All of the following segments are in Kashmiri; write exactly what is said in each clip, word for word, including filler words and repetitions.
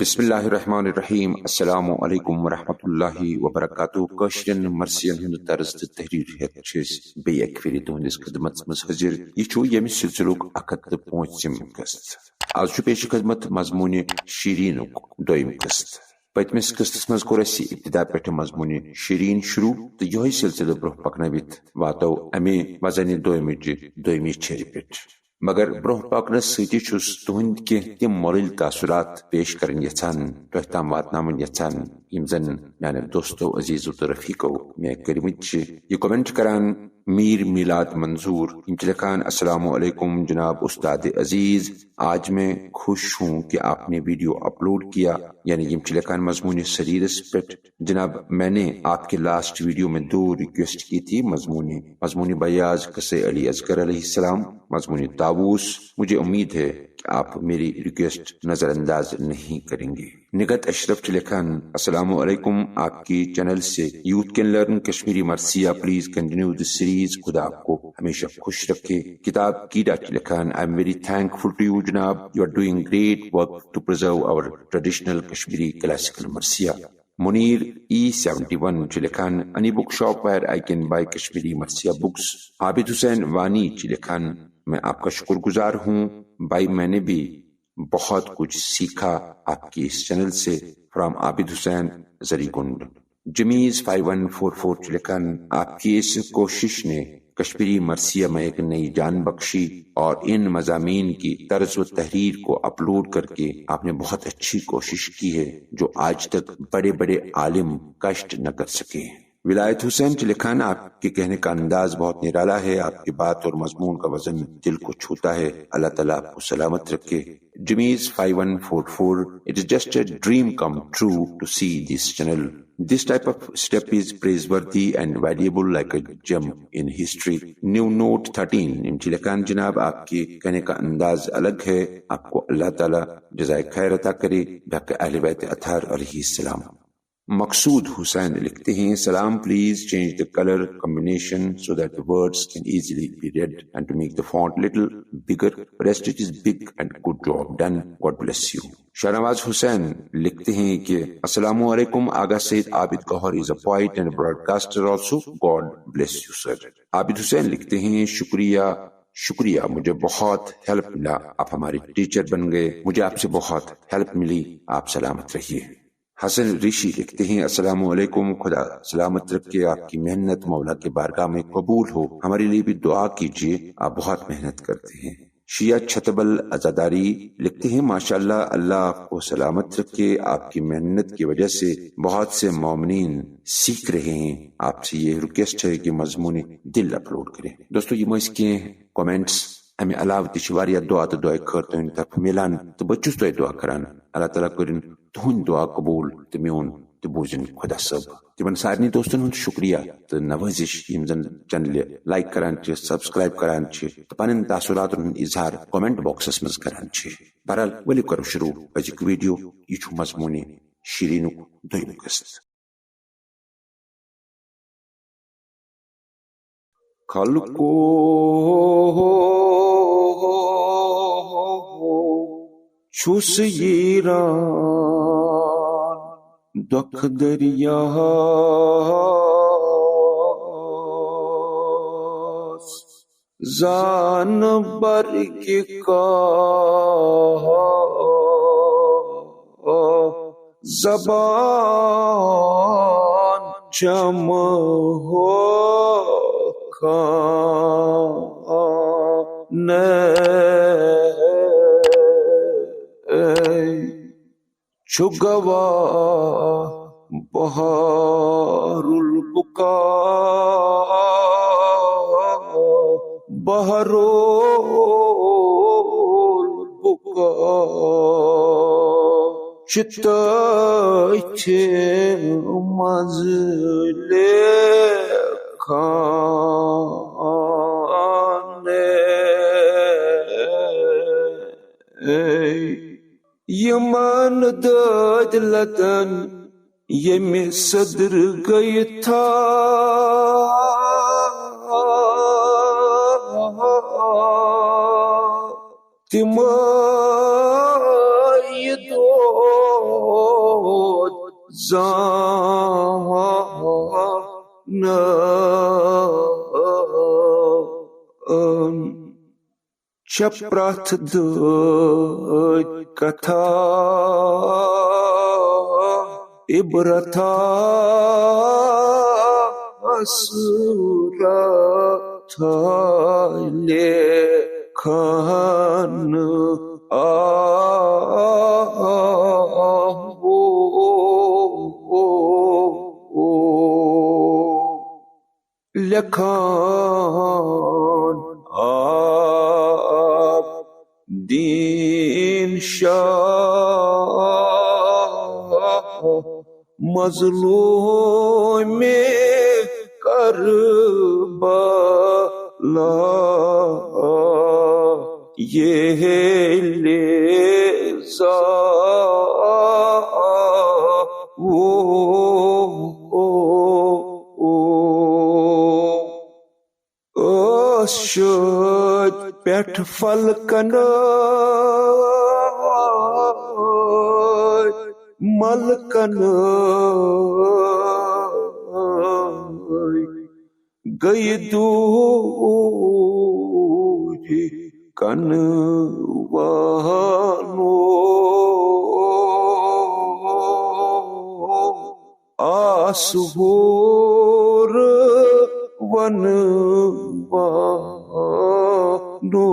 بسم اللہ الرحمن الرحیم۔ السلام علیکم ورحمۃ اللہ وبرکاتہ۔ کٲشرٮ۪ن مرثین ہُنٛد طرز تہٕ تحریر ہیتھ چھِ أسۍ بیٚیہِ اکہِ پھِرِ تُہنٛدِس خدمتس منٛز حٲضِر۔ یہِ چھُ ییٚمہِ سلسلُک اکھ ہتھ تہٕ پوٗنٛژِم قسط۔ از چھُ پیش خدمت مضموٗنہِ شیریٖنُک دوٚیِم قسط۔ پٔتمِس قسطس منٛز کوٚر اَسہِ ابتدا پٮ۪ٹھٕ مضموٗنہِ شیریٖن شروٗع تہٕ یِہوٚے سلسلہٕ برٛونٛہہ پکنٲوِتھ واتو اَمہِ وزنہِ دوٚیمِچہِ دوٚیمہِ چھیرِ پٮ۪ٹھ۔ مگر برٛونٛہہ پکنس سۭتی چھُس تُہنٛدۍ کینٛہہ تِم مۄلٕلۍ تاثرات پیش کرٕنۍ یژھان، تۄہہِ تام واتناوٕنۍ یژھان، یِم زن میانیو دوستو، عزیزو تہٕ رفیقو مےٚ کٔرمٕتۍ چھِ۔ یہِ comment کران میر میلاد منظور، یِم چھِ لیکھان، السلام علیکم جناب استاد عزیز، آج میں خوش ہوں کہ آپ نے ویڈیو اپلوڈ کیا۔ یعنی یِم چھِ لیکھان مضموٗنہِ سریرس پٮ۪ٹھ، جناب، میں نے آپ کے لاسٹ ویڈیو میں دو ریکویسٹ کی تھی، مضمون مضمون بیاض قصے علی اصغر علیہ السلام، مضمون طاووس۔ مجھے امید ہے کہ آپ میری ریکویسٹ نظر انداز نہیں کریں گے۔ نگہت اشرف چھِ لیکھان، السلام علیکم، آپ کی چینل سے youth can learn Kashmiri Marsiya, please continue this series, خدا آپ کو ہمیشہ خوش رکھے۔ کتاب کیڑا چھِ لیکھان، I am very thankful to you جناب, you are doing great work to preserve our traditional Kashmiri classical Marsiya. Munir E seventy one چھُ لیکھان، any book shop where I can buy Kashmiri Marsiya books. Abid Hussain Wani چھُ لیکھان، میں آپ کا شکر گزار ہوں بھائی، میں نے بھی بہت کچھ سیکھا آپ کے اس چینل سے۔ From Abid Hussain Zari Gund. James five one four four چھُ لیکھان، آپ کی اس کوشش نے کشمیری مرثیہ میں ایک نئی جان بخشی اور ان مضامین کی طرز و تحریر کو اپلوڈ کر کے آپ نے بہت اچھی کوشش کی ہے، جو آج تک بڑے بڑے عالم کشٹ نہ کر سکے۔ ولایت حسین چھُ لیکھان، آپ کے کہنے کا انداز بہت نرالا ہے، آپ کی بات اور مضمون کا وزن دل کو چھوتا ہے۔ اللہ تعالیٰ آپ کو سلامت رکھے۔ Jimmy's five one four four, it is just a dream come true to see this channel. This type of step is praiseworthy and valuable like a gem in history. New Note thirteen، یِم چھِ لیکھان، جناب، آپ کے کہنے کا انداز الگ ہے، آپ کو اللہ تعالیٰ جزائے خیر عطا کرے، بحق اہل بیت اطہار علیہ السلام۔ مقصود حسین لکھتے ہیں، سلام، please change the color combination so that the words can easily be read and to make the font little bigger. Rest, it is big and good job done. God bless you. Shahnawaz Hussain لکھتے ہیں کہ السلام علیکم، آغا سید عابد گوہر is a poet and broadcaster also. God bless you, sir. Abid Hussain لکھتے ہیں، شکریہ، شکریہ، مجھے بہت ہیلپ ملا، آپ ہمارے ٹیچر بن گئے، مجھے آپ سے بہت ہیلپ ملی، آپ سلامت رہیے۔ حسن ریشی لکھتے ہیں، السلام علیکم، خدا سلامت رکھے، آپ کی محنت مولا کی بارگاہ میں قبول ہو، ہمارے لیے بھی دعا کیجیے، آپ بہت محنت کرتے ہیں۔ شیعہ چھتبل عزاداری لکھتے ہیں، ماشاءاللہ، اللہ آپ کو سلامت رکھے، آپ کی محنت کی وجہ سے بہت سے مومنین سیکھ رہے ہیں، آپ سے یہ ریکویسٹ ہے کہ مضمون دل اپلوڈ کریں۔ دوستو، یِم ٲسۍ کینٛہہ کمنٹس۔ امہِ علاوٕ تہِ چھِ واریاہ دعا تہٕ دعایہِ خٲر تُہنٛدِ طرفہٕ میلان تہٕ بہٕ تہِ چھُس تۄہہِ دعا کران، اللہ تعالیٰ کٔرِن تُہنٛد دعا قبوٗل تہٕ میون تہِ بوٗزِن خۄدا صٲب۔ تِمن سارنٕے دوستن ہُنٛد شُکریہ تہٕ نوٲزِش، یِم زن چینلہِ لائک کران چھِ، سبسکرائب کران چھِ تہٕ پنٕنۍ تاثراتن ہُنٛد اظہار کمنٹ باکسس منٛز کران چھِ۔ بہرحال، ؤلِو کرو شروع أزیُک ویڈیو۔ یہِ چھُ مضموٗنہِ شیریٖنُک دوٚیِم قسط۔ خلقو چھُس ییٖران دۄکھ دٔریاہَس، زان برگہِ کا زبان چھم ہو خان۔ چھُ گواہ بحر البکا، بحر البکا چھِ تٔتھۍ منٛز لیکھان۔ یِمن دٲدۍ لتن ییٚمہِ صدرٕ گٔیہِ تھا، تِمے یہِ دۄہ چھےٚ پرٛٮ۪تھ دٲدۍ کتھا عبرتھا اصوٗرتھا لیکھن۔ آ، آ، آ، آ، او، او، او، او۔ لیکھان آب دین شاہ مظلوم کربلا، ییٚلہِ زا ٲس شٲدۍ پٮ۪ٹھ فلکن ملکن گٔیہِ دوٗرِ کنہٕ وانو۔ آس وور ونہٕ وانو۔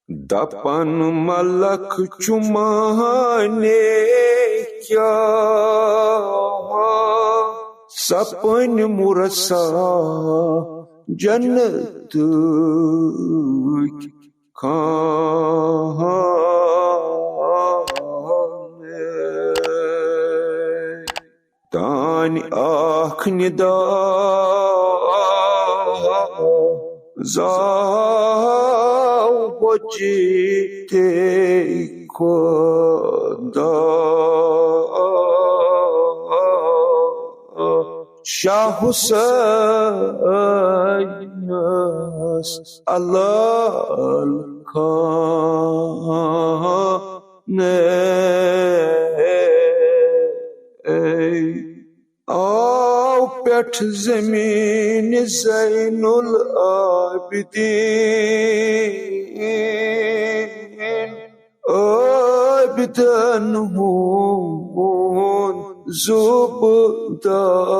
دپان ملک چُمانے کیا سپن مرسا جنت خان۔ دانہِ اکھ ندا زاو بچی تے خدا۔ شاہ حسینس علل خان۔ آو پٮ۪ٹھ زمین زین العابدین عابدن ہُنٛد زُبدار۔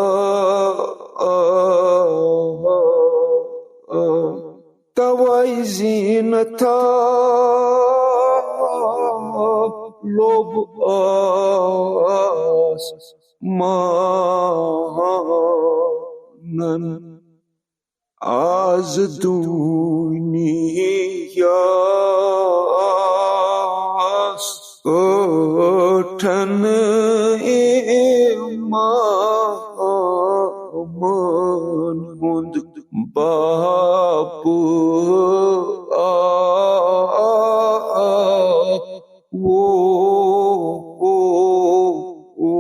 توے زینتھا لوٚب آسمانن۔ آز دُنیاہَس ٲٹھن امامن ہُنٛد باب آ، آ، آ، وو، وو، وو۔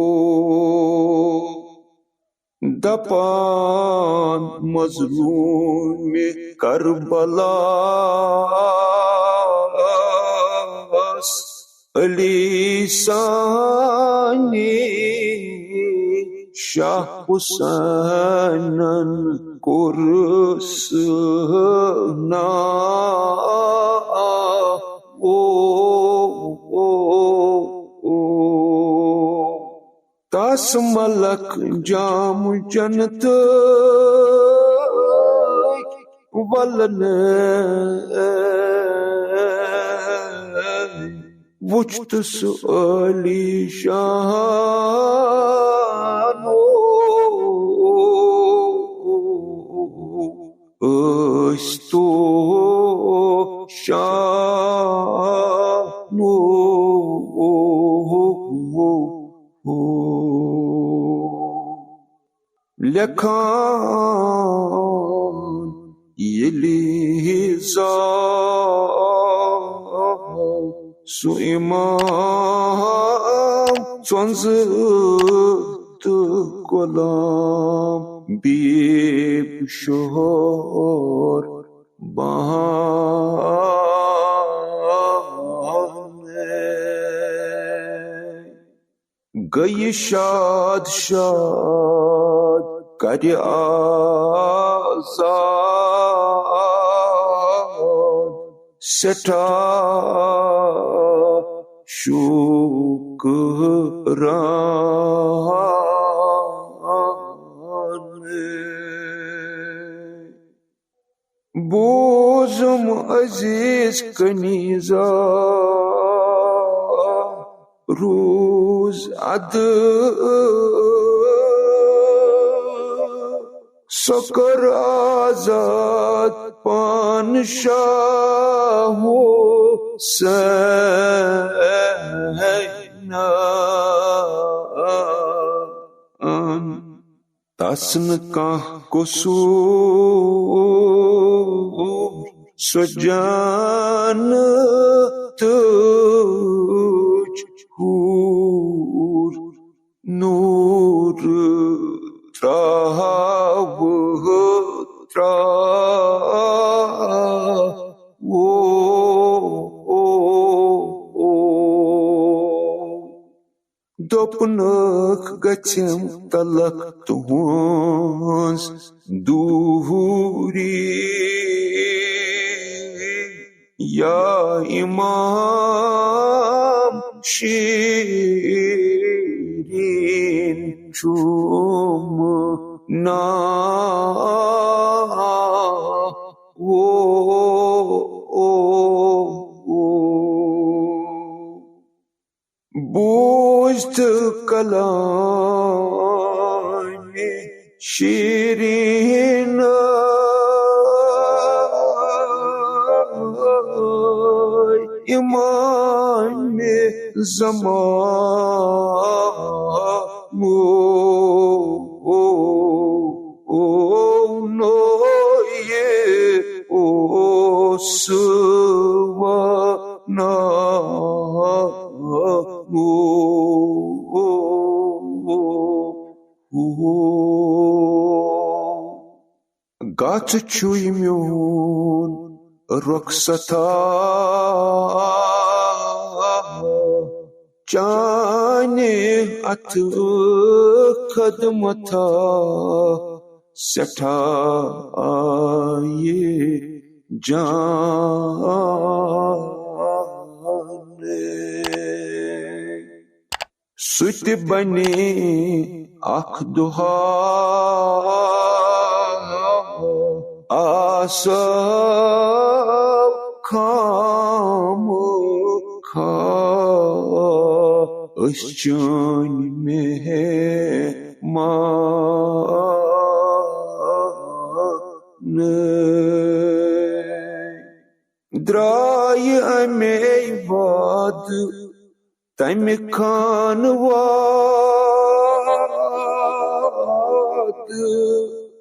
دپان مظلوم کربلاس علی سانی شاہ حسینن کوٚر سنا۔ او، او، او۔ تس ملک جام جنت ولن وُچھ تہٕ سُہ عٲلی شان ٲسۍ تو شان۔ لیکھان ییٚلہِ زاو سُہ امام سۄنزٕ تہٕ غلام بیب شہر بہانے۔ گٔیہِ شاد شاد کرِ آزاد، سٮ۪ٹھاہ شُکران۔ بوزُم عزیز کنیزا روز ادٕ، سۄ کٔر آزاد پان شاہ حسینن۔ تس نہٕ کانٛہہ قصوٗر، سۄ جنتٕچ حوٗر، نوٗر ترٛاوٕ ترٛاوٕ۔ دوٚپنکھ گژھٮ۪م تلخ تُہٕنٛز دوٗری، یا امام شیرین چھُم ناو۔ بوز تہٕ کلامِ شیرین امام زمان۔ او نویے اوس ونان۔ گژھ چھُے میون رۄخصتا، چانہِ اتھٕ خدمتا سٮ۪ٹھاہ آیہِ جان۔ سُہ تہِ بنے اکھ دۄہا آسو خامخا أسۍ چٲنۍ مہمان۔ درٛایہِ اَمے وعدٕ تَمہِ خانہٕ وعدٕ،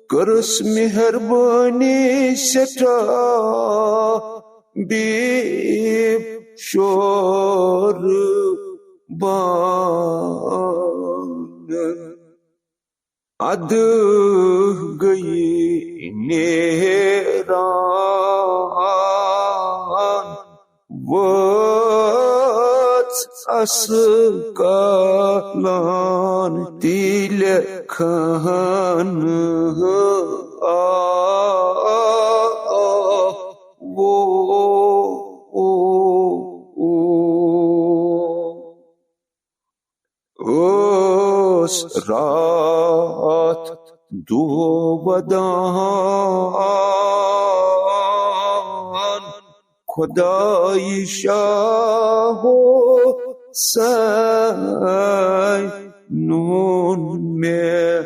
کٔرٕس مہربٲنی سٮ۪ٹھاہ بیٖب شور بانن۔ ادٕ گٔیہِ نیران، وٲژ اَسہٕ کالان تیٖلہِ خانہٕ۔ آ، آ، آ، او، او، او۔ ٲس راتھ دۄہ ودان، خۄدایہِ شاہ حسینُن مےٚ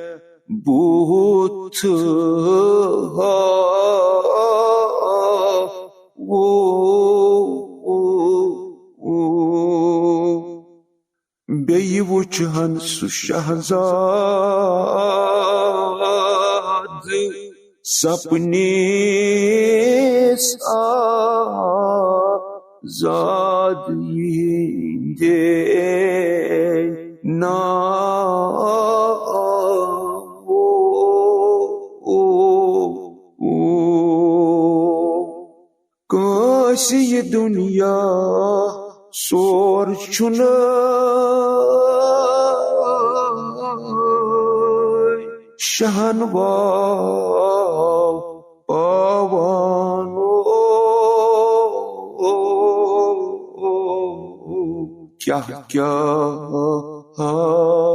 بُتھ۔ او، او، او۔ بیٚیہِ وُچھہن سُہ شہزاد سپنِس آزاد یِہِنٛدے ناوٕ۔ کٲنٛسہِ یہِ دُنیا سور چھُنہٕ شہن واو پاوانو۔ کیٛاہ کیٛاہ